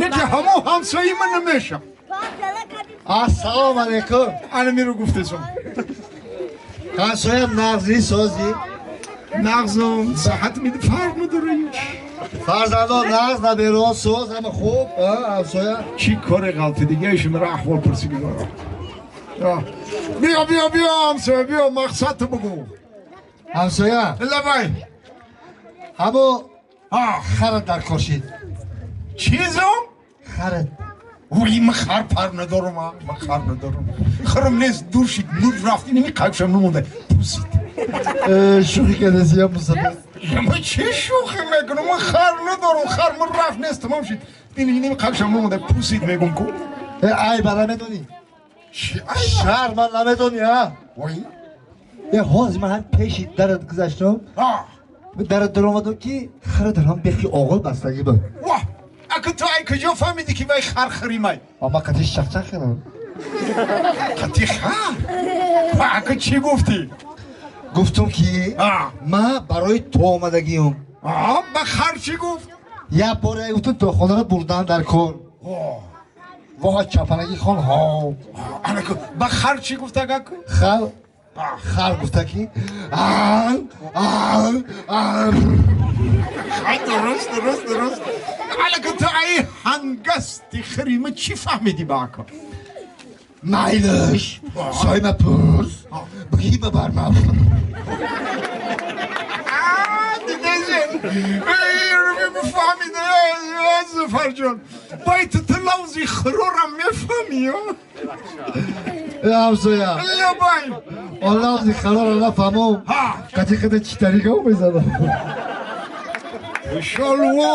Не ки ҳамо ҳамсояи ман намеша. Ассалому алайкум. Ана миру гуфтесам. Ҳамсоям, нағзи, созӣ? Нағзум, саҳат миди, фарқ надора ҳеч. Фарзандон нағз, набераҳо соз, ҳама хуб, ҳамсоя? Чӣ коре ғалти дигааши мара аҳвол пурсӣ гузора. Биё, биё, биё, ҳамсоя, биё, мақсадто бугӯ. Ҳамсоя. Лабай. Ҳамо харат дар кор шид. Чизум? Харат. Вой, ман хар пар надорам, ман хар надорам. Харам нест, дур шид, нур рафт, инами қайбшам намонда. Пусид. Шӯхӣ кардасӣ, я мусафир? Ман чӣ шӯхӣ мекунам? Ман хар надорам, хар ман рафт, нест, тамом шид. Инами қайбшам намонда, пусид мегум ку. Ай бара медонӣ? Чӣ ай? Шаҳр ман намедонӣ, а? Вой. Е, ҳозир ман ҳам пеши дарат гузаштам. Дарат даромадам, ки хара дар ҳам бехи оғил бастагӣ буд. Ваҳ! Ака, ту ай куҷо фаҳмидӣ, ки вай хар харимай? Ама қатиш чақчақ кардам. Қати хар? Ака, чӣ гуфтӣ? Гуфтум, ки ман барои ту омадагиюм. Ба хар чӣ гуфт? Як бор гуфтум, то хонаро бурдан дар кор. Воҳ, чапанаги хон ҳо. Анаку, ба хар чӣ гуфт, агаку? Хар гуфта, ки Дуруст, дуруст, дуруст. Анаку, ту ай ҳангасти харима чӣ фаҳмидӣ ба ака? Майлаш, соима пурс, буги бабар ма. Дидезем, фаҳмида, Зуфарҷон. Бай, ту лавзи хирорам мефаҳмӣ? Ҳамсоя. Лабай. Он лавзи хирора нафаҳмом, қати қати читарига мезанам. Шолво.